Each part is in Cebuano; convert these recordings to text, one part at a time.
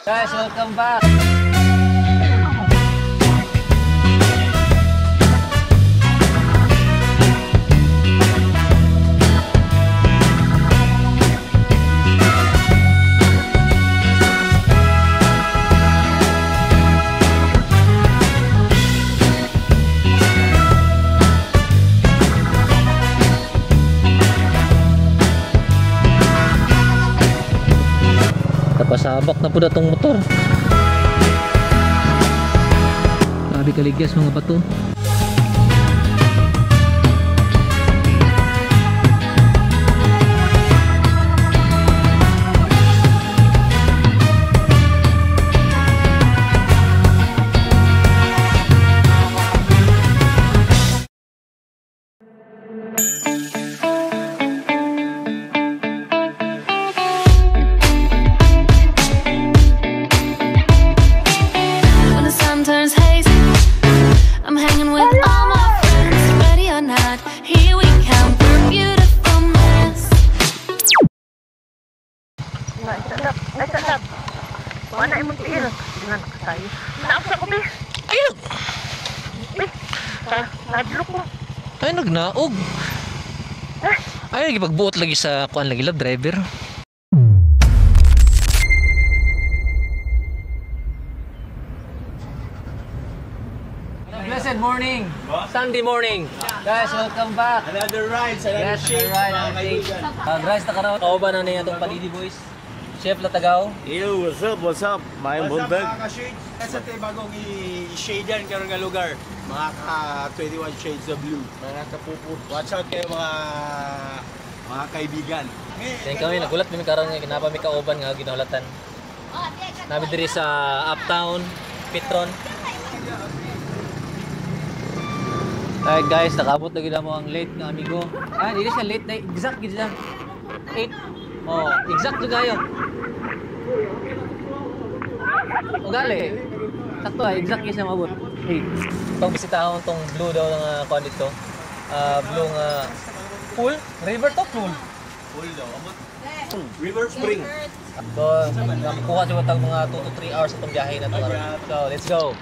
Guys, welcome back. Napasabak na po datong motor. Grabe kaligyas mga bato. Ay, nagnaog. Ay, nagipagbuot lagi sa kuan lagi lab driver. Blessed morning. Sunday morning. Guys, welcome back. Another ride, another yes, shade. Ride. Rice na karon. Kauban na niya itong Palidi Boys. Chef Latagaw. Yo, what's up? What's up? Mayong buntag. What's up mga ka-shades? Sa tayo bagong i-shadean karon nga lugar. Mga ka 21 Shades of Blue. Mga kapuput. Watch out kayo mga kaibigan. Then kami nagulat mi karon nga kinapa mi kauban nga ginahulatan. Nami diri sa Uptown Petron. Alright guys, nakabot na gid mo ang late nga amigo. Ah, dili siya late na exact gid siya. 8. Oh, exact jud kayo. Ugali. Sakto ah, exact gid siya maabot. 8. Itong bisitahon tong blue daw nga kuan dito. Blue nga pool, river to pool. Pool daw. Amot. River Spring. So, nakuha siguro tag mga 2 to 3 hours itong biyahe na to. So, let's go.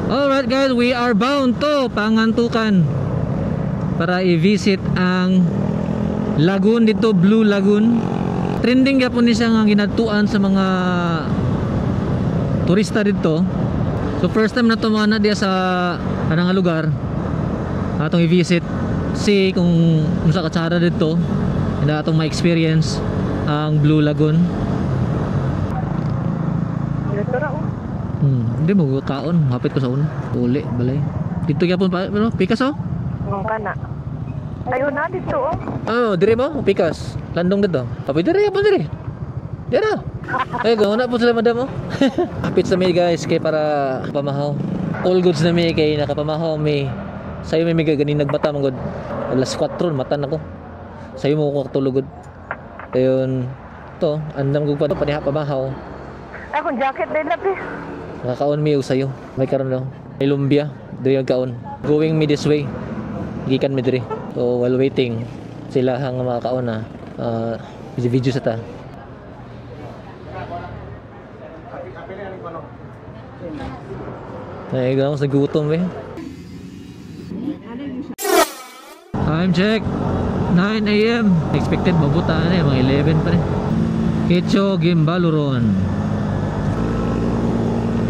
Alright guys, we are bound to Pangantucan para i-visit ang lagoon dito, Blue Lagoon. Trending gyapon ni siya nga ginadtuan sa mga turista dito. So first time na to mga na diya sa anang lugar atong i-visit, see kung unsa katsara dito, na atong ma-experience ang Blue Lagoon. Hindi mo kaon, hapit ko sa una. Uli, balay. Dito gyapon pa, pero pikas oh. Kana. Ayo na dito oh. Oh, dire mo, pikas. Landong dito. Papi dire yapon dire. Dire. Ay, gawon na po sila madam oh. Hapit sa mi guys kay para pamahaw. All goods na mi kay nakapamahaw mi. Sayo mi ganin nagbata man gud. Alas 4 matan ako. Sayo mo ko katulog gud. Ayun to, andam gud pa paniha pamahaw. Ay, kung jacket din na pre. Nakakaon mi og sayo. May karon lang. May lumbia, diri ang kaon. Going me this way. Gikan mi diri. So while waiting sila hang mga kaon na video sa ta. Ay, gawang sa gutom eh. Time check. 9 AM. Expected mabuta na eh, mga 11 pa rin. Kecho Gimbaluron.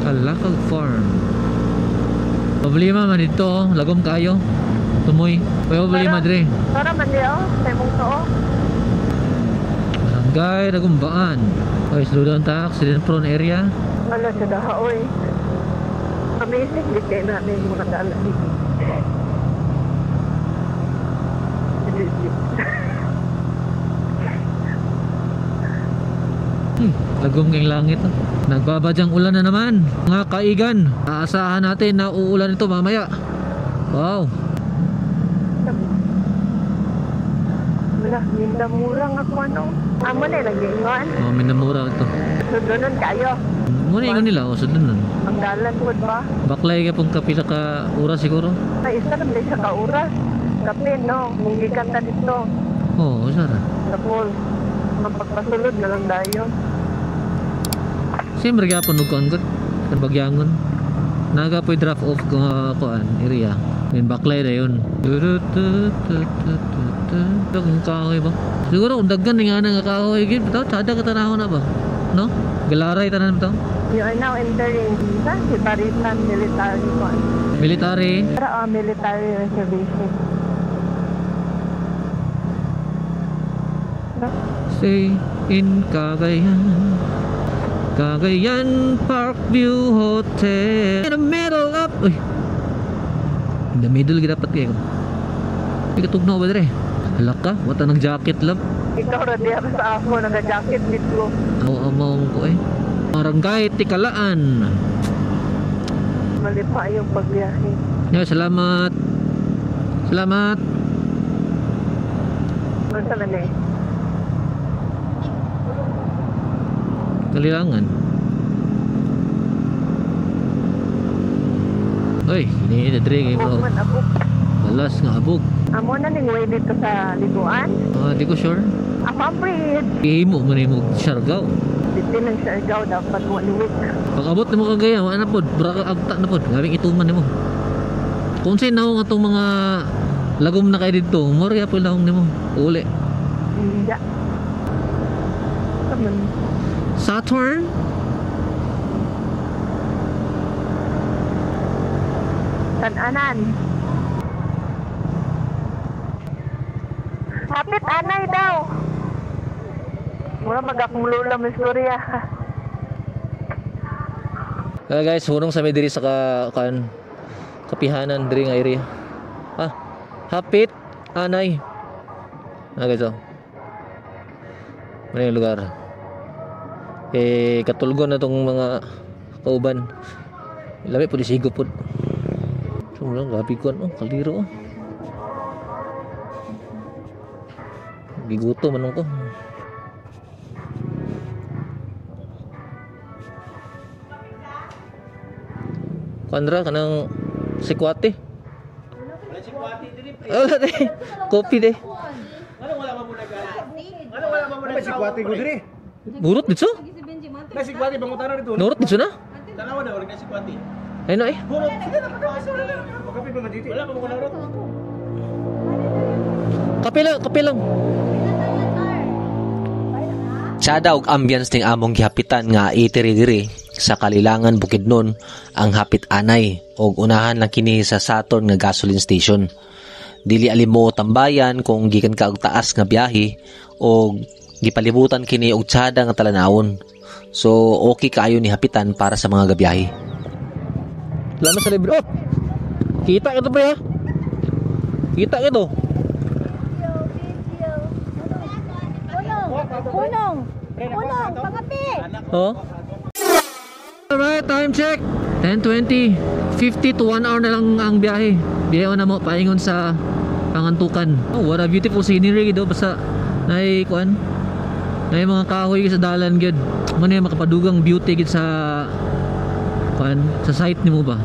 Kalakag Farm. Problema man dito, oh. Lagom kayo. Tumoy. May problema dre. Para man di oh, sa imong tuo. Barangay Dagumbaan. Okay, slow down ta, accident prone area. Wala sa daha oy. Amazing di kay namin mga dala dito. Lagom kayong langit. Oh. Nagbabadyang ulan na naman. Mga kaigan, aasahan natin na uulan ito mamaya. Wow. Wala, mindamura nga ko ano. Amo na lagi ingon. Oh, mindamura ito. Sudunon kayo. Muna ingon nila, oh, sudunon. Ang dalan po ba? Baklay ka pong kapila ka oras siguro. Ay, isa naman siya ka oras. Kapin, no? Munggikan ta dito. Oo, oh, sara. Tapos, mapagpasulod na lang tayo. Same ra gyapon og kuan gud. Kan Bagyangon. Naga po'y drop off kuan area. Then baklay na yun. Ang kahoy ba? Siguro kung daghan nga na nga kahoy gid bitaw tsada ka tanawon na ba? No? Galaray tanan bitaw. You are now entering sa Sibaritan Military kuan. Military. Pero military reservation. Stay in Cagayan. Cagayan Parkview Hotel. In the middle up. Uy. In the middle gid dapat kayo. May katugnaw ba dire? Hala ka, wata ng jacket love. Ikaw ra diya sa ako naga-jacket dito. Oo, amaw ko eh. Barangay Tikalaan. Malipa yung pagbiyahe. Yeah, salamat. Salamat. Unsa man eh? Kalilangan. Uy, ini dire kay Abog bro. man abog. Balas nga abog. Amo na ning way dito sa Liguan. Ah, di ko sure. Ako ang bridge. Ihimo man nimo Siargao. Dito lang Siargao dapat one week. Pag abot nimo Cagayan, wala na pod, bra ka agta na pod. Gabing ituman nimo. Kung sa'yo naong atong mga lagom na kay didto, mo ra gyapon naong nimo. Uli. Hindi. Kaman. Saturn? Tananan. Hapit anay daw. Mura mag akong lola istorya. Kaya guys, hunong sa may diri sa kan kapihanan diri nga area. Ah, hapit anay. Ah guys, oh. Ano yung lugar? Eh, katulgon na tong mga kauban. Lami po di sigo po. So, lang, gabi ko oh, kaliro oh. Giguto manong ko. Kuandra kanang sikwate. Wala si Kwati diri pre. Oh, de. Kopi de. Ano wala man mo nag Ano wala man mo nag Si Kwati ko diri. Burot dito? Na si Kwati bangutana dito. Nurot dito na? Tanawa na ulit na si Kwati. Ayun na eh. Burot sige na Kape pa man dito. Wala pa mo narot. Kape lang, kape lang. Tsada og ambience ning among gihapitan nga eatery diri sa Kalilangan, Bukidnon, ang Hapit Anay og unahan lang kini sa Saturn nga gasoline station. Dili alimuot ang bayan kung gikan ka og taas nga biyahe og gipalibutan kini og tsada nga talanawon. So okay kaayo ni hapitan para sa mga gabiyahe. Salamat sa libre. Oh! Kita ito pre ha. Kita ito. Punong! Punong! Pangapi! Oh. Alright, time check. 10:20. 50 to 1 hour na lang ang biyahe. Biyahe na mo paingon sa Pangantukan. Oh, what a beautiful scenery do basta nay kuan. Nay mga kahoy sa dalan gyud. Mo na yung makapadugang beauty gid sa kuan sa site nimo ba.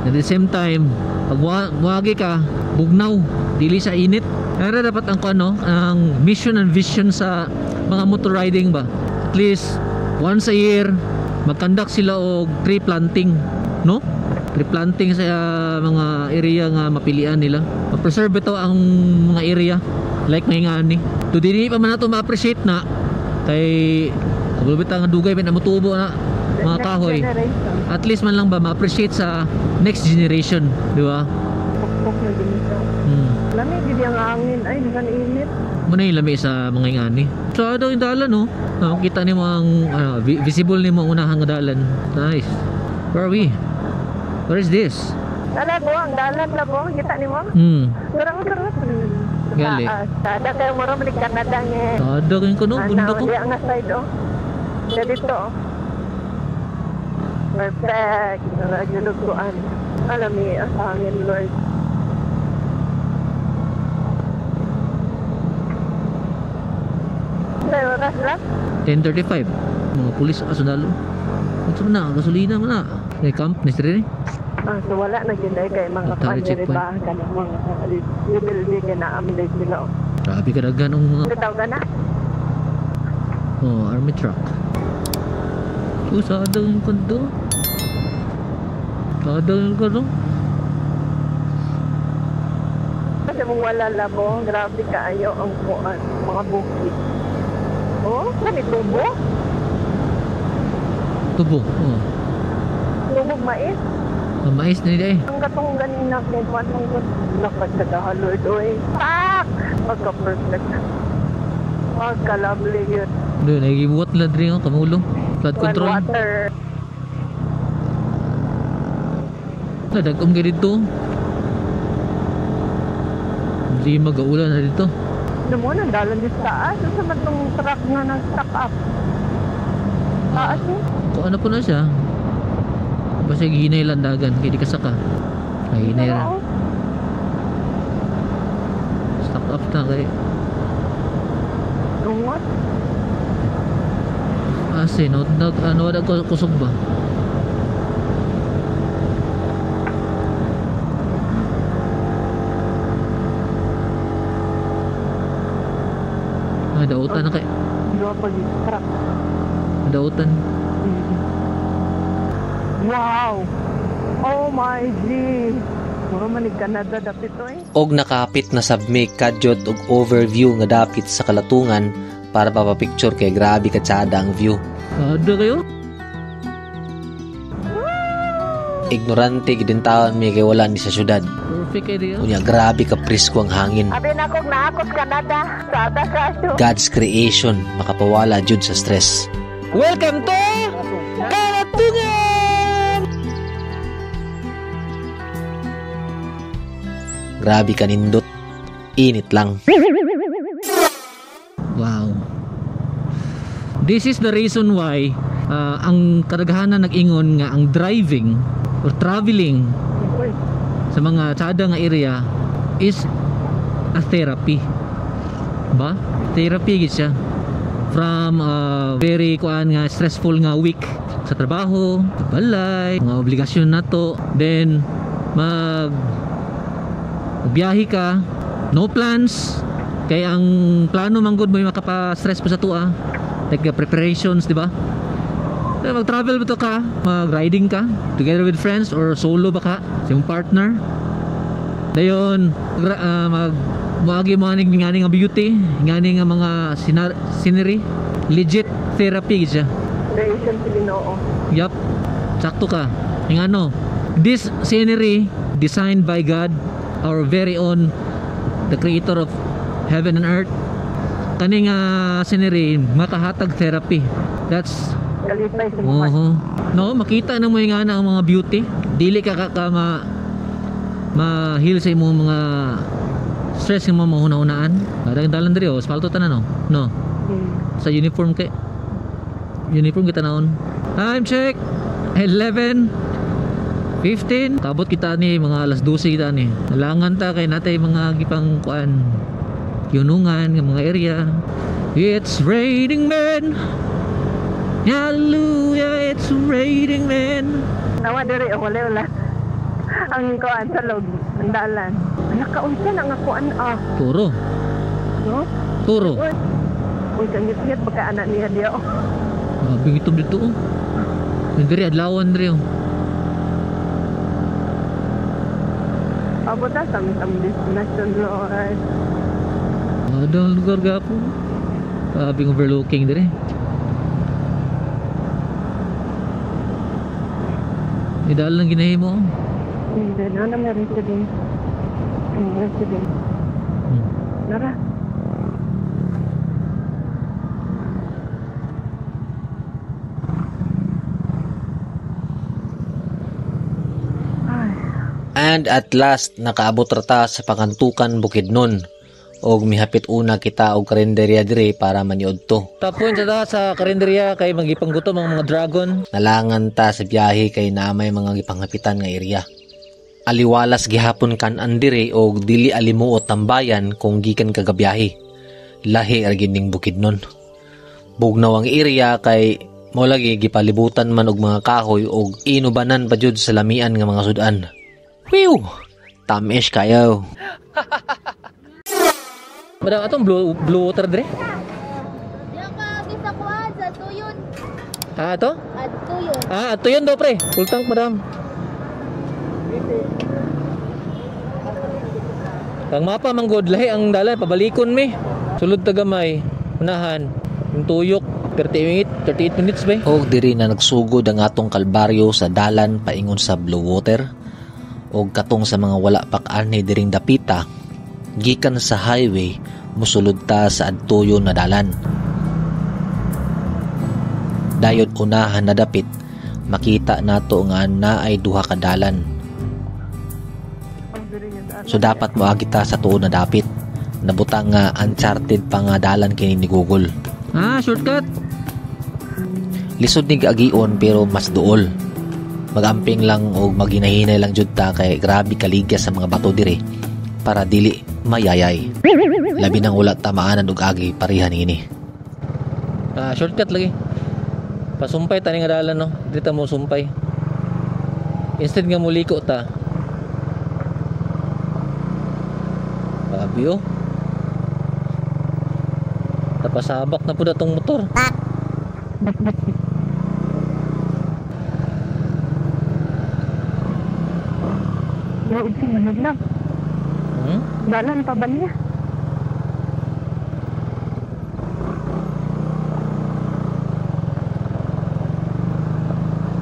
At the same time, pag muagi ka, bugnaw, dili sa init. Pero dapat ang kuan no, ang mission and vision sa mga motor riding ba. At least once a year mag-conduct sila og tree planting, no? Tree planting sa mga area nga mapilian nila. Ma-preserve ito ang mga area like may ngani. To dili pa man nato ma-appreciate na kay kabalo bitaw nga dugay man motubo na mga Next kahoy. generation. At least man lang ba ma-appreciate sa next generation, di ba? Pukpok na din siya. Lami gid ang hangin. Ay, di init. Muna yung lami sa mga ingani. So, ano yung dalan, no? Makita nimo ang ano, visible nimo ang unahang dalan. Nice. Where are we? Where is this? Dala ko, ang dalan la mo. Kita nimo? Hmm. Tara, tara. Gali. Sada kayo mo rin Canada nga. Tada kayo ko, no? Bundok ko. Diya nga side, oh. Diya dito, oh. Perfect. Naglutuan. Alam niyo, ang hangin, Lord. Sa oras lang? 10:35. Mga pulis sa sundalo. Unsa man na? Gasolina man na. May camp ni sir. Ah, so wala na gyud ay kay mga Military paniri checkpoint. ba kanang mga rebelde kay naamday sila. Oh. Grabe ka daghan ang mga Bitaw ka na. oh, army truck. Oh, sada yung kanto. Sada yung kanto. Kasi mong wala labo, grabe kaayo ang kuan, mga bukid. Oh, kani tubo? Tubo. Oh. Tubog mais. Ah, mais na nila eh. Ang katong ganina kay kuan mong nakasadaha Lord oy. Pak! Pagka-perfect. Pagka-lovely yun. Doon, nagigibuhat nila diri oh, kamulong. Flood One control. water. Na, dagom kayo dito. Hindi mag-aulan na dito. Ano mo, nandalan din sa taas. Sa matong truck nga nag-stack up. Taas eh. Kung ano po na siya. Basta gihinay lang dagan, kaya di kasaka. Ay, hinay ra. Oo. Stock up na kay. Lungot. Ase, no, nag, ano, wala ko kusog ba? Ay, dautan na kay. Dua pag truck. Dautan. Wow! Oh my G! Mura man ni Canada dapit oy. Og nakahapit na sab mi kadyot og overview nga dapit sa Kalatungan para mapapicture kay grabe katsada ang view. Ada kayo? Ignorante gid taon mi kay wala ni sa syudad. Perfect kayo diyo. Unya grabe ka presko ang hangin. Abi na kog naakos Canada. Sada kayo. God's creation makapawala jud sa stress. Welcome to Kalatungan! Grabe ka nindot. Init lang. Wow. This is the reason why ang kadaghanan nag-ingon nga ang driving or traveling Uy, sa mga tsada nga area is a therapy. Ba? Therapy gid siya. From very kuan nga stressful nga week sa trabaho, sa balay, mga obligasyon nato, then mag biyahe ka, no plans, kay ang plano man gud mo yung makapa-stress pa sa tua, like the preparations, di ba? Eh, mag-travel ba to ka? Mag-riding ka together with friends or solo ba ka sa imong partner? Dayon, mag moagi mo aning ngani nga beauty, ngani nga mga scenery, legit therapy gid siya. Creation si Ginoo. Yup. Sakto ka. Yung ano, this scenery designed by God, our very own, the creator of heaven and earth. Kani nga scenery makahatag therapy. That's Kalipay sa mga. Oo. No, makita na mo yung ana ang mga beauty. Dili ka ka, ka ma ma-heal sa imong mga stress nga mga mahuna-hunaan. Parang dalan diri oh, asfalto tanan no. No. Sa uniform kay uniform kita naon. Time check. 11:15. Kabot kita ni mga alas 12 kita ni. Nalangan ta kay natay mga gipang kuan yunungan nga mga area. It's raining men. Hallelujah, it's raining men. Nawa diri oh, wala wala. Ang kuan sa log, ang dalan. Nakaunsa na nga kuan ah. Turo. No? Turo. Uy, uy kangit-ngit pagka anak niya diya. Oh. Grabe itom dito oh. Diri adlawan diri oh. Abot ta sa aming destination, Lord. Ada ang lugar gapon. Grabe overlooking diri. Idal lang ginahimo. Oh. Hindi na na meron siya din. Meron siya din. Nara. Ay, And at last, nakaabot ra ta sa Pangantukan, Bukidnon. Og mihapit una kita og karinderya diri para maniod to. Top point sa ta sa karinderya kay magipanggutom ang mga dragon. Nalangan ta sa biyahe kay naa may mga gipanghapitan nga area. Aliwalas gihapon kan-an diri og dili alimuot tambayan kung gikan kagabiyahe. Lahi ra gid ning Bukidnon. Bugnaw ang area kay mao lagi gipalibutan man og mga kahoy og inubanan pa jud sa lamian nga mga sudan. Whew! Tamis kayo. Madam, atong blue water dire? Diyan ka sa kuan sa tuyon. Ah, ato? Adto yun. Ah, ato yun daw pre. Full tank, madam. Ang mapa manggod lahi ang dalan pabalikon mi. Sulod ta gamay, unahan, yung tuyok 38 minutes ba? Og diri na nagsugod ang atong kalbaryo sa dalan paingon sa Blue Water og katong sa mga wala pa kaanhi diring dapita gikan sa highway mosulod ta sa adtuyon na dalan. Dayon unahan na dapit makita nato nga naay duha ka dalan. So dapat moagi ta sa tuon na dapit. Nabutang nga uncharted pa nga dalan kini ni Google. Ah, shortcut. Lisod ni agion pero mas duol. Magamping lang og maginahinay lang jud ta kay grabe kaligya sa mga bato diri para dili mayayay. Labi nang wala tamaanan og agi pareha niini. Ah, shortcut lagi. Pasumpay tani nga dalan no. Dito mo sumpay. Instead nga muliko ta. Grabe oh. Tapasabak na po na tong motor. Manod lang. Hmm? Dalan pa ba niya?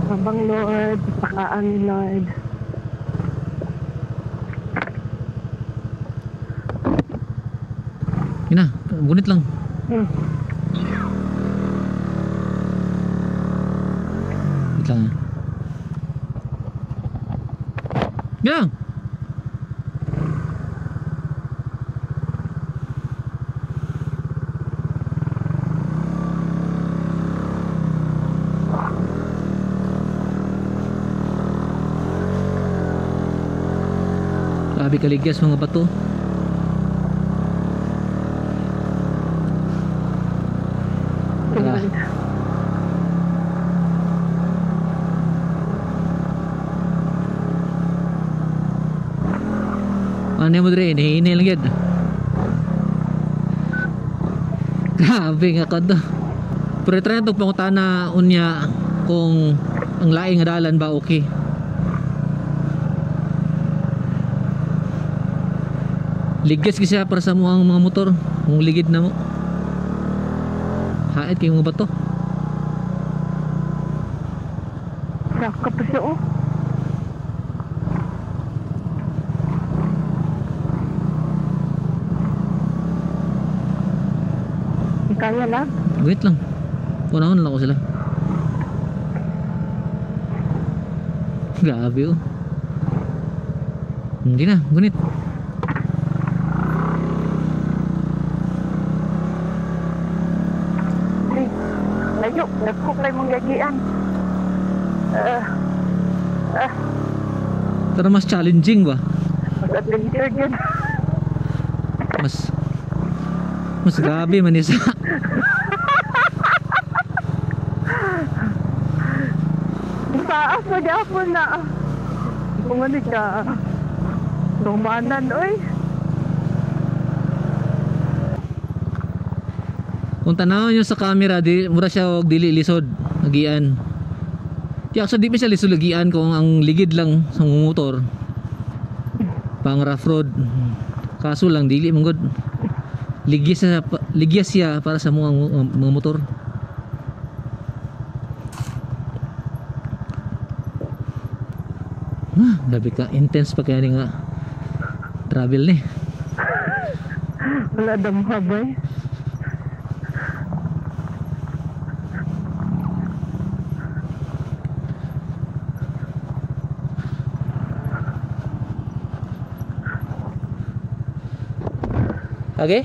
Mabang Lord, pakaan Lord. Yun na, gunit lang. Wait lang. Yun lang. Grabe kaligyas mga bato. Ah. Ano mo dire, hinihinay lang yan. Grabe nga ka to. Pero try na pangutana unya kung ang laing nga dalan ba okay. Ligas kasi para sa mo ang mga motor. Kung ligid na mo. Hait kay mga bato. Saka pa siya oh. Kaya lang. Wait lang. Unahon lang ko sila. Grabe oh. Hindi na, gunit. Layo, nagkuk lang mong gagian. Pero mas challenging ba? Mas adventure yun. Mas grabe man isa. Taas na gyapon na. Kung ano ka. Lumanan, oy. Kung tanawon nyo sa camera, di, mura siya og dili lisod agian. Di actually di pa siya lisod agian kung ang ligid lang sa motor. Pang rough road. Kaso lang dili man gud. Ligyas siya para sa mga motor. Ah, grabe ka intense pa kaya ni nga travel ni. Wala damha bay. Okay?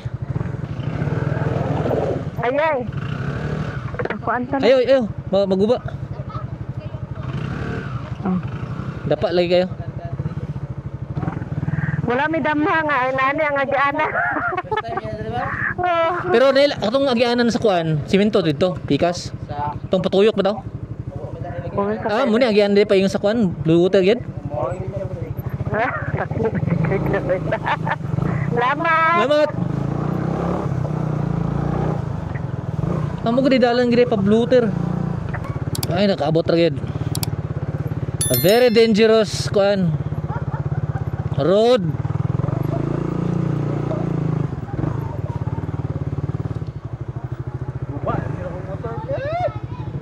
Ay ay. Ako anta na. Ayo, ayo, maguba. Oh. Dapa lagi kayo. Wala mi damha nga ay nani ang agiana. Oh. Pero Nel, atong agianan sa kuan, simento dito, pikas. Itong patuyok ba daw? Ah, muna agian di pa yung sa kuan, blue water gid. Salamat. Salamat. Amo gud dalan gid pa blue water. Ay, nakaabot ra gyud. A very dangerous kuan. Road.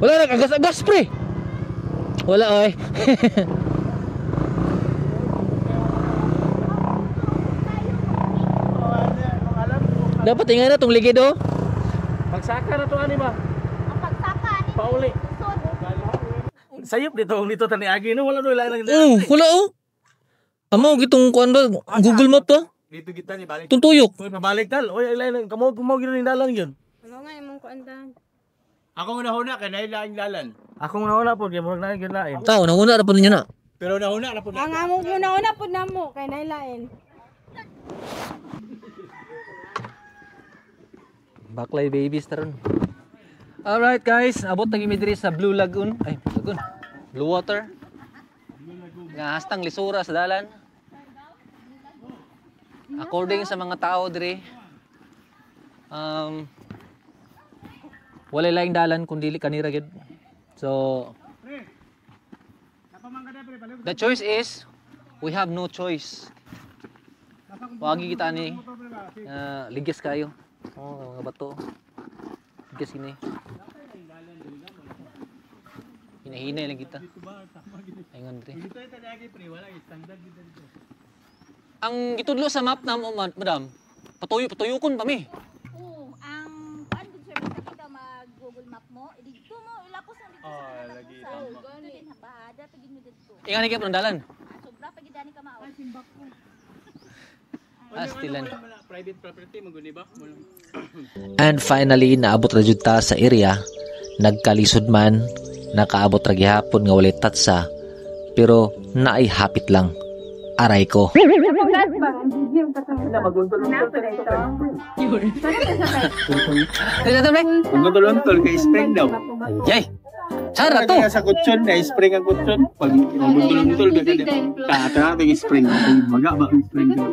Wala na agas-agas pre. Wala oy. Dapat ingay na tong ligid oh. Pagsaka na to ani ba? Ang pagsaka ni Pauli. Sud. Sayop dito ang dito tani agi no wala no lain. Oh, wala oh. Amo gitong kuan ba Google Map to? Dito kita ni balik. Itong tuyok. Oy pabalik tal. Oy lain kamo kamo gyud ning dalan gyud. Wala nga imong kuandan. Ako nahuna kay nailaing dalan. Akong nauna po gyud murag na gyud lain. Tao nanguna ra po ninyo na. Pero nahuna na po na. Ang among una-una pud namo kay nailain. Baklay babies taron. Alright guys, abot na gimi diri sa Blue Lagoon. Ay, Lagoon. Blue Water. Nga hastang lisura sa dalan. According sa mga tao diri, walay laing dalan kun dili kanira gyud. So the choice is we have no choice. Wagi kita ni ligyas kayo. Oh, mga bato. Ligyas ini. Hinahinay lang kita. Ayun diri. Ang gitudlo sa map na mo, madam, patuyokon pa mi. Oo, ang kuan gud sir basta kita mag Google Map mo, didto mo ilapos ang dito sa katapusan. Dito din bahada pag mo didto. Ingan ni kay dalan. Ah, sobra pag gidani ka mao. Astilan. Private property maguni ba? And finally, naabot ra jud ta sa area. Nagkalisod man, nakaabot ra gihapon nga walay tatsa, pero naay hapit lang. Aray ko. Maguntol-untol kay spring daw. Yay! Sara to! Kaya sa kutson, na spring ang kutson. Pag maguntol-untol ka kaya. Tata natin spring. Maga ba ang spring daw?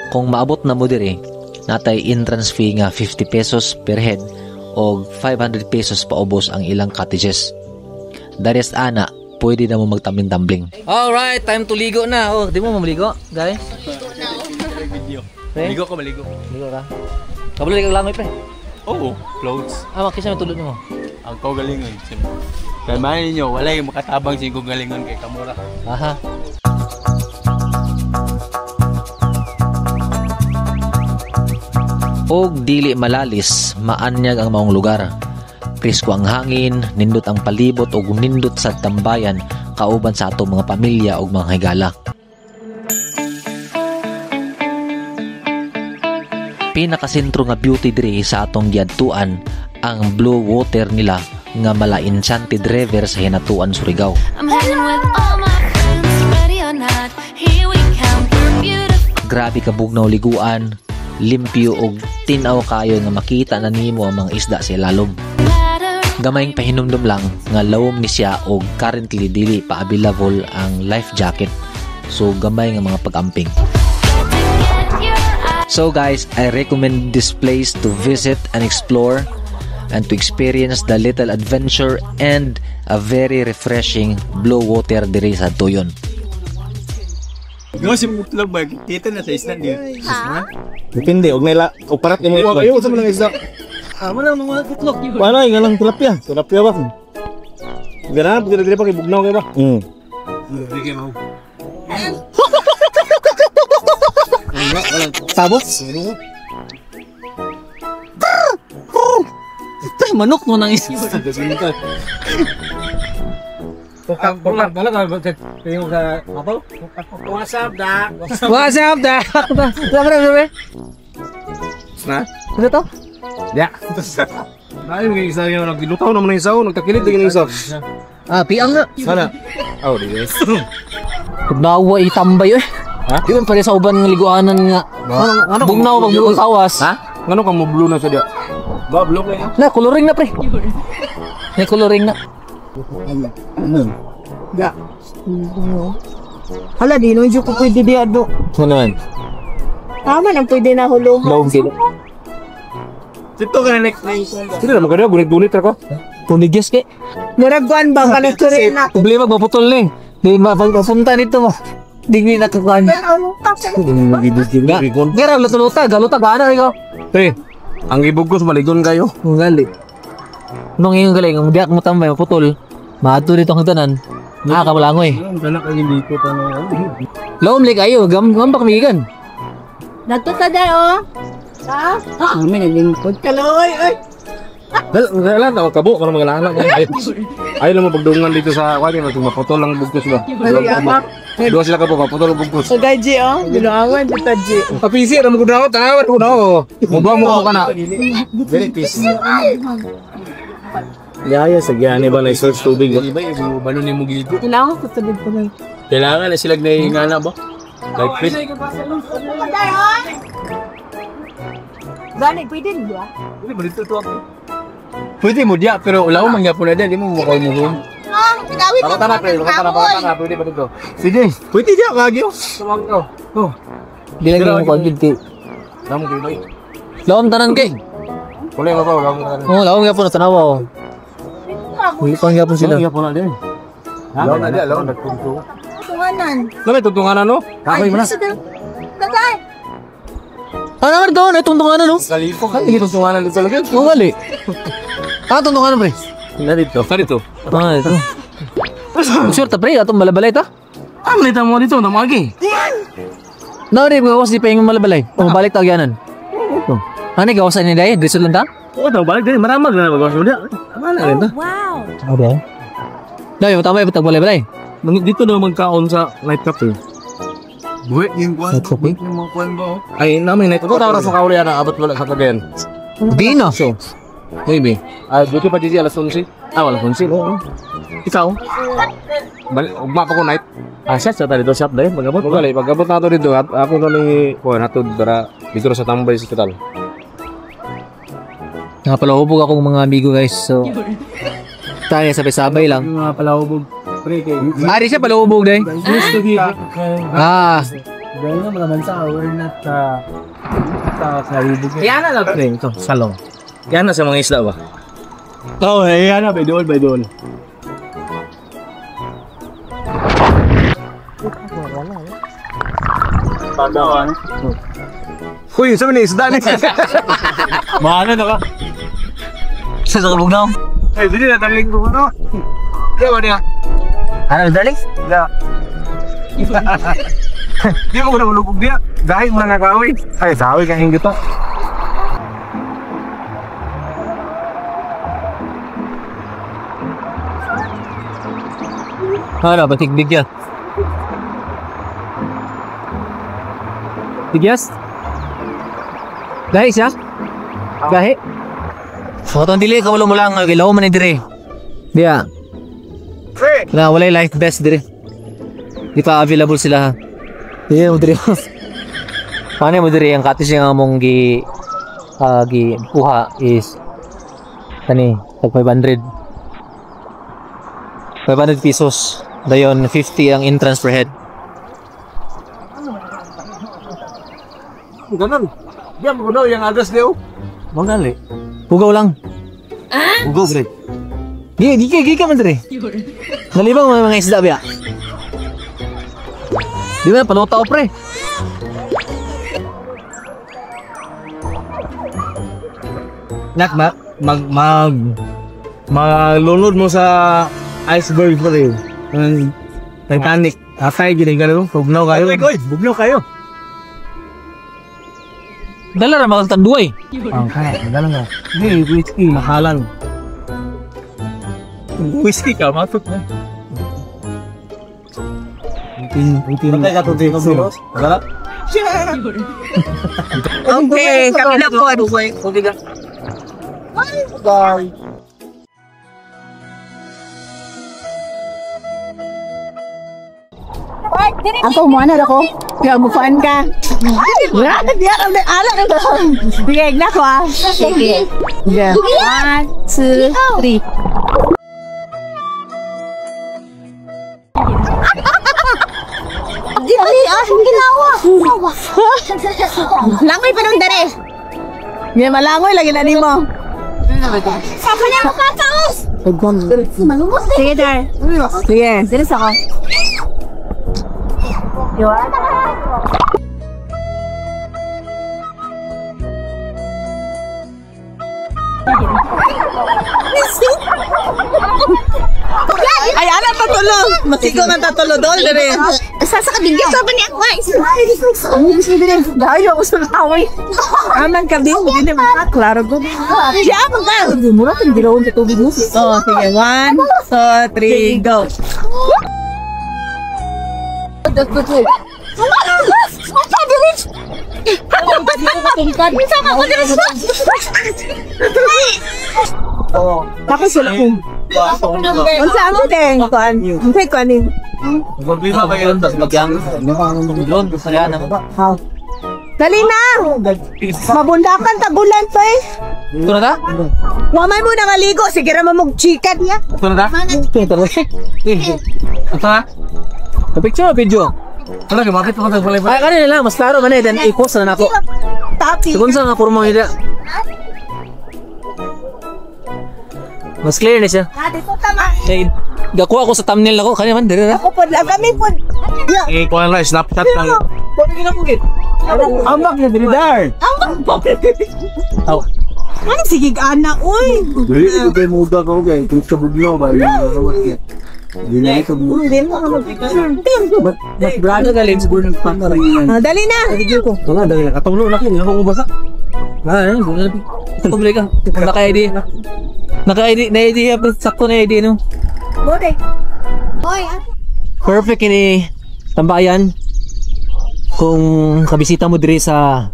Kung maabot na mo diri, natay entrance fee nga 50 pesos per head o 500 pesos paubos ang ilang cottages. The rest ana, pwede na mo magtambling-tambling. Alright, time to ligo na. Oh, di mo mamaligo, guys? Pre? Maligo ko, maligo. Ligo ka. Kabalo ka langoy, pre. Oo, floats. Ah, makisa may tulog nimo. Ang kagalingon. Kaya manin ninyo, wala yung makatabang sa galingon kay Kamura. Aha. Og dili malalis, maanyag ang maong lugar. Presko ang hangin, nindot ang palibot og nindot sa tambayan kauban sa atong mga pamilya ug mga higala. Pinakasentro nga beauty diri sa atong giadtuan ang blue water nila nga mala enchanted river sa Hinatuan, Surigao. I'm hanging with all my friends, ready or not, here we come, we're beautiful. Grabe ka bugnaw liguan, limpyo og tin-aw kayo nga makita na nimo ang mga isda sa ilalom. Gamayng pahinumdum lang nga lawom ni siya og currently dili pa available ang life jacket. So gamay nga mga pag-amping. So guys, I recommend this place to visit and explore and to experience the little adventure and a very refreshing blue water diri sa Tuyon. Nga si Mutlog ba? Kita na sa isla niya. Ha? Depende, og naila, og parat nimo itlog. Ayaw sa mga isda. Ah, mo lang mga itlog. Wala nga lang tilapia. Tilapia ba? Ganaan, pag dili pa kay bugnaw kay ba? Sabos? Pre, manok mo nang isa. What's up da? What's up, da? Sabi, sabi. Na? Ano to? Ya. Ay, mga isa nga naglutaw naman ang isaw, nagtakilid lagi ng isaw. Ah, piang nga. Sana. Oh, di guys. Nawa itambay eh. Ha? Di man pare sa uban nga liguanan nga. Ano Bugnaw pag buong tawas. Ha? Ngano ka mo blue na sa diya? Ba blue kayo? Na coloring na pre. Na coloring na. Ga. Hala, di no, ko pwede di ado. Ano naman? Tama lang pwede na hulungan. Lawom kilo. Dito ka na next. Sino na maganda gunit-gunit ra ko. Punigyas kay. Murag kuan ba kanang turi na. Problema maputol ni. Di mapunta nito mo. Di ni nakakuan. Gara luto-luta, galuta gana ikaw. Pre, ang gibugkos maligon kayo. Ang gali. Nung iyong galing, ang diak mo tambay maputol. Maadto dito ang tanan. Ah, kamulangoy. Ang tanak ang hindi ko pa na. Lawom lik ayo, gam gambak migikan. Nagto ta dai oh. Ha? Kami naglingkod. Kaloy, oy. Dal, wala na kabo karon mga lahala. Ay, lang mo pagdungan dito sa kuan kay maputol ang bugkos ba. Duha sila ka po maputol ang bugkos. So gaji oh, binuangan dito G. Apisi ra mo gud ako, tanawan ko na ako. Mubuang mo ko kana. Very peace. Yaya sa gani ba na search tubig ba? Iba ni mo giligo. Kailangan ko tubig ko lang. Kailangan na sila na ingana ba? Like fit. Gani pwede niya. Pwede mo diya pero wala mo mangyapon na diya, di mo makaw mo room. Ah, pinawit Tara tara pre, tara tara pwede ba dito? Sige, pwede diya kagyo. Tumawag ko. Oh, Di lang yung kuan gid kay. Namo gyud. Lawom tanan kay. Wala mo pa, wala mo. Oh, lawom gyapon na tanawa oh. Kuan gyapon sila. gyapon na diya. Laon na diya, laon nagtungtong. Tunganan. Lamay tungtungan no? Kahoy mo na. Tatay. Ah, naman doon, ay tungtungan no. Kalipok ka, hindi tungtunganan dito talaga. Oh, gali. Ah, tungtungan pre. Na dito. Sa dito. Ah, ito. Sure ta pre, atong malabalay ta. Ah, manita mo dito, namagi. Na rin gawas di pa yung malabalay. O balik ta agyanan. Oh. Ano gawas ni dai? Dito lang ta? Oo, tao balik din, maramag na bagas mo diya. Tama na rin ta. Wow. Okay. Dai, tama yung balay-balay. Dito na magkaon sa night cafe. Buhi yung kuan. Night cafe? Yung mga kuan ba? oh? Ay, namin night. Ikaw tawara sa kauli ana abot wala sa Cagayan. Di na. So, maybe. Ah, dito pa dito alas 11. Ah, alas 11. Oo. Ikaw? Balik ugma pa ko night. Ah, siya sa dito shop dahil magabot. Magali, pag abot nato dito, at ako na ni kuan hatod dara dito ra sa Tambay Hospital. Nakapalahubog akong mga amigo guys. So, tayo sabay-sabay lang. Yung mga palahubog. Pre, kay. Ah, di siya palahubog dai. Used to be. Ah, Dahil na malaman sa we're not sa hubog. Kaya na lang pre, ito, salong. Kaya na sa mga isda ba? Oh, eh, ano, by dool, by dool. Uy, sa ni isda ni. Maano na ka? sa sa kabugnaw. Ay, dili na taling ko no. Di ba niya? Ano, darling? Ya. Di mo ko na mulubog niya. Dahil mo na nakawi. Ay, sawi ka hinggot to. Ano, batik bigyan. Bigyas? Gahi siya? Gahi? So, itong dili, kawalo mo lang, gilaw man ni dire. Diya. Na, walay life vest dire. Di pa available sila ha. Diya mo dire. Paano mo dire, ang cottage nga mong gi gi kuha is kani, tag 500. 500 pesos. Dayon 50 ang entrance per head. Ganun. Di mo ko yung address niyo. Magali. Pugaw lang. Ugo, pre. Gi, gi, gi ka man dire. Nalibang mga mga isda biya. Di ba palutaw pre? Nak, ma, mag, mag, maglunod mo sa iceberg pa rin. Ang Titanic. Atay, gini gano'n. Bugnaw kayo. Oy, bugnaw kayo. Dala ra mga tanduay. Ang kaya, madala nga. Hindi, whiskey. Mahalan. Whiskey ka, matok na. Itin, itin. Patay ka to dito. Wala. Okay, kami na po. Bye. Ako mo na ako. Kaya mo fan ka. Diya ka ala ka. Sige, na ko ah. Sige. 1, 2, 3. Dili ah, ginawa. Langoy pa nung dere. Nga malangoy lagi na nimo. Sa kanya mo kakaos. Sige, dar. Sige, sinis ako. Ay, ala tatulo. Masigo nga tatulo dol dere. Sa sa kabigyan sa niya ako. Dahil ako sa away. Aman ka din, hindi naman klaro ko. Siya man ka. Mura tong gilawon sa tubig mo. Oh, sige. 1, 2, 3, go. Tapos wala kong. Unsa ang teng kuan? Unsay kuan ni? Problema ba yun? Magyang. Lon, saya na. Dali na. Mabundakan tagulan to eh. Ito na ta? Wamay mo na maligo, sige ra mo chikan niya. Ito na ta? Ito na? Picture o video? Wala ka bakit mo balay Ay, kanina lang, mas klaro man eh. Then i-post na nako. Tapi. Kung saan nga kurmo nila. Mas clear na siya. Ah, dito tama. Eh, gakuha ko sa thumbnail ako. Kanya man, dire na. Ako pod lang kami pod. Eh, kuha lang, Snapchat lang. Ambak na diri dar. Aw. Ano sige ana oy. Dili ko kay muda ko kay kung sa bugno ba. Dili na ito. Hindi mo ka mag-picture. Mas brado galing siguro ng pangkaringan. Ah, dali na. Wala dahil nakatulo na ko, ako basa. Ah, ano, Public ka. Naka-ID. Naka-ID, na-ID, sakto na ID, no? Bode. Hoy, Perfect ini tambayan. Kung kabisita mo diri sa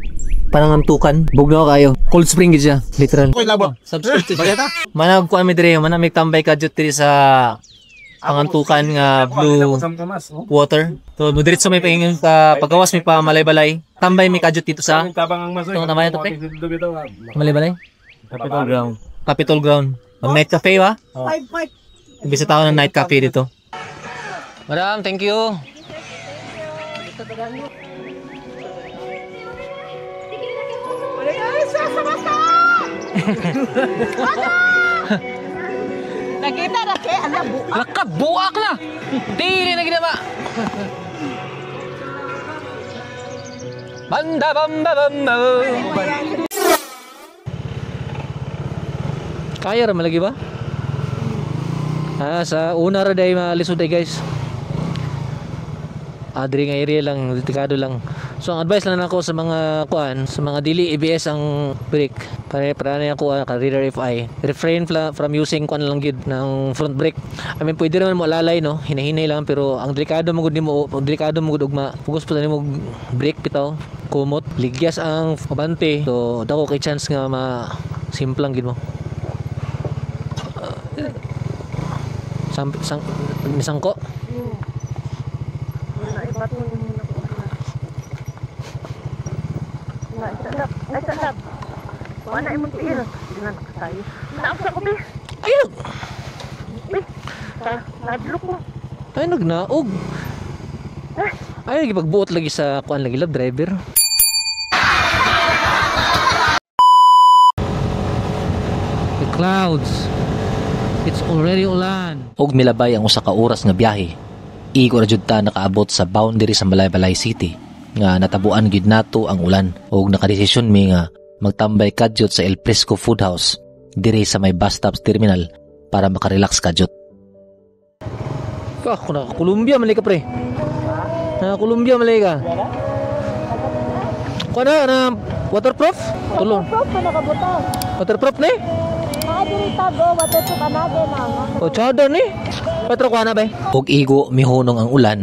Panangantukan, bugnaw kayo. Cold spring gid siya, literal. Subscribe. Manag ko kami diri, manamig tambay ka diri sa Pangantukan nga blue water. So mo diretso may paingon sa pagawas may pa Malaybalay. Tambay may kadyot dito sa Itong tambayan to, pre? Malaybalay. Capital Ground. Capitol Ground. Mag night cafe ba? 5 Bisita ako ng night cafe dito. Madam, thank you. Nakita ra kay ala bu. Nakabuak na! Dili na ginawa! Banda bamba bamba. Kaya ra malagi ba? Ah, sa una ra day malisod day guys. Adri nga area lang, delikado lang. So ang advice lang nako sa mga kuan, sa mga dili ABS ang brake. Pare para na ako ka rear FI. Refrain from using kuan lang gyud ng front brake. I mean pwede naman mo alalay no, hinahinay lang pero ang delikado mo gud nimo, ang delikado mo gud ugma. Pugos pa nimo brake bitaw, kumot, ligyas ang abante. So dako kay chance nga ma simplang gid mo. Sang misangko. Wala imong tiil. Di na nakatayo. Naabsa ko be. Ay, Be. Nadlo ko. Ay, nagnaog. Ay, nagipagbuot lagi sa kuan lagi love driver. The clouds. It's already ulan. Og milabay ang usa ka oras nga biyahe. Igo ra jud ta nakaabot sa boundary sa Malaybalay City nga natabuan gyud nato ang ulan og nakadesisyon mi nga magtambay kadyot sa El Fresco Food House diri sa may bus stops terminal para makarelax kadyot. Ah, kung naka-Columbia malay ka pre. Naka-Columbia malay ka. Kuha na, na waterproof? Tulong. Waterproof pa nakabutang. Waterproof ni? Ah, diri tago, waterproof anage na. O, tsada ni. Petro, kuha na ba? Og igo mihunong ang ulan,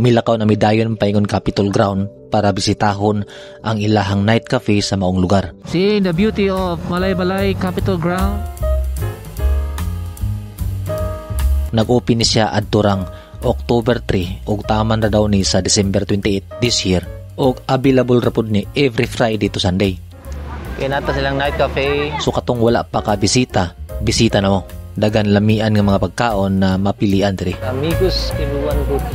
milakaw na midayon paingon Capitol Ground para bisitahon ang ilahang night cafe sa maong lugar. Seeing the beauty of Malaybalay Capitol Ground. Nag-open ni siya adto rang October 3 ug taman ra daw ni sa December 28 this year ug available ra pud ni every Friday to Sunday. Kaya nata silang night cafe. So katong wala pa ka bisita, bisita na mo. Dagan lamian nga mga pagkaon na mapilian diri. Amigos, everyone go to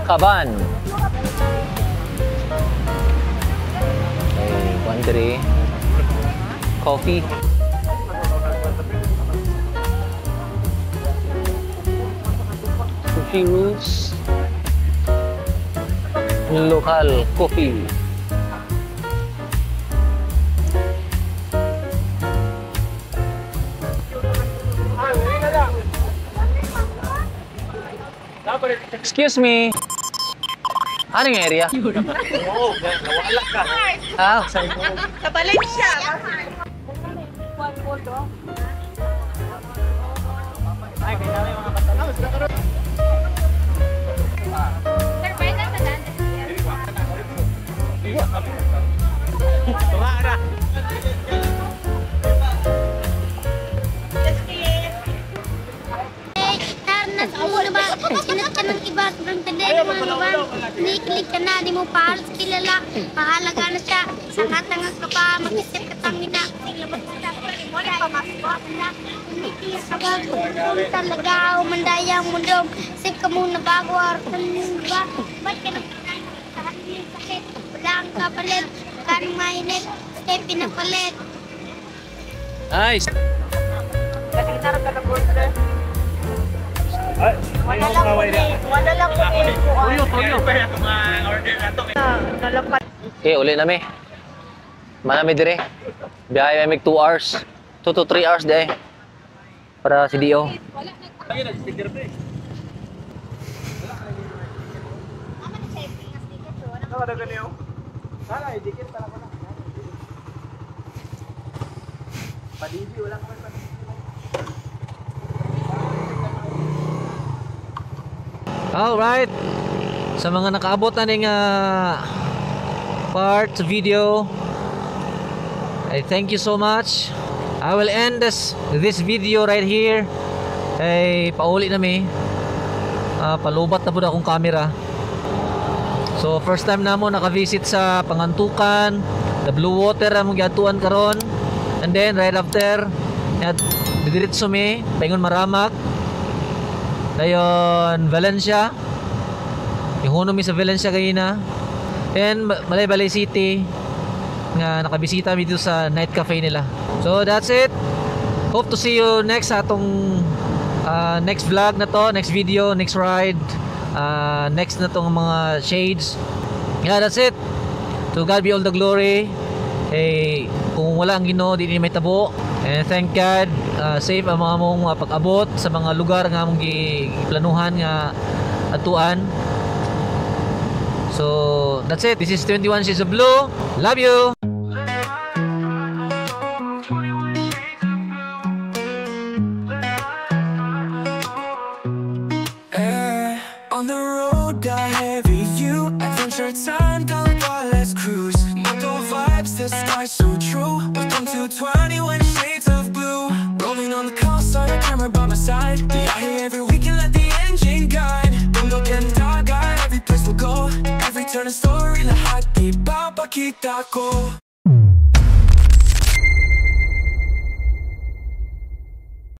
Kaban. Okay, kuan diri. Coffee. Sushi Roots. Local coffee. Excuse me. Ano yung area? Ah, Sa Valencia. Tarnas mo na ba? Sinat ka ng iba, sobrang tanda ng mga luwan. Kinikilig ka na, di mo pa halos kilala. Mahalaga na siya, sa katangag ka pa, mag-isip ka tangina. Labas ka na, kumikilig ka ba? Kung talaga, umandaya ang mundo. Isip ka muna bago, arasan mo ba? Ba't ka nagkakain? Sakit, wala kang kapalit. Kanong mainit, kaya pinapalit. Nice. Wala lang ko ni, wala lang ko ni. Tuyo, tuyo. Okay, uli na mi. Manami dire. Biyahe mi 2 hours. 2 to 3 hours di. Para si Dio. Alright. Sa mga nakaabot na ning part sa video, I thank you so much. I will end this video right here. Ay pauli na mi. Palubat na pud akong camera. So first time na mo naka-visit sa Pangantucan, the Blue Water among giadtuan karon. And then right after, didiretso mi paingon Maramag. Dayon Valencia. Ihuno mi sa Valencia kanina. And Malaybalay City nga nakabisita mi dito sa night cafe nila. So that's it. Hope to see you next sa atong next vlog na to, next video, next ride, next na tong mga shades. Yeah, that's it. To God be all the glory. Hey, kung wala ang Ginoo, di ni may tabo. And thank God, safe ang mga mong pag-abot sa mga lugar nga among giplanuhan nga atuan. So, that's it. This is 21 Shades of Blue. Love you! On the road, got heavy view. Adventure time, down, let's cruise. Moto vibes, the sky's so true. Welcome to 21 Shades of Blue. Rolling on the coast, on a camera by my side. Biyahe every weekend, let the engine guide. Bundok and dagat, every place we'll go. Every turn a story, lahat ipapakita ko.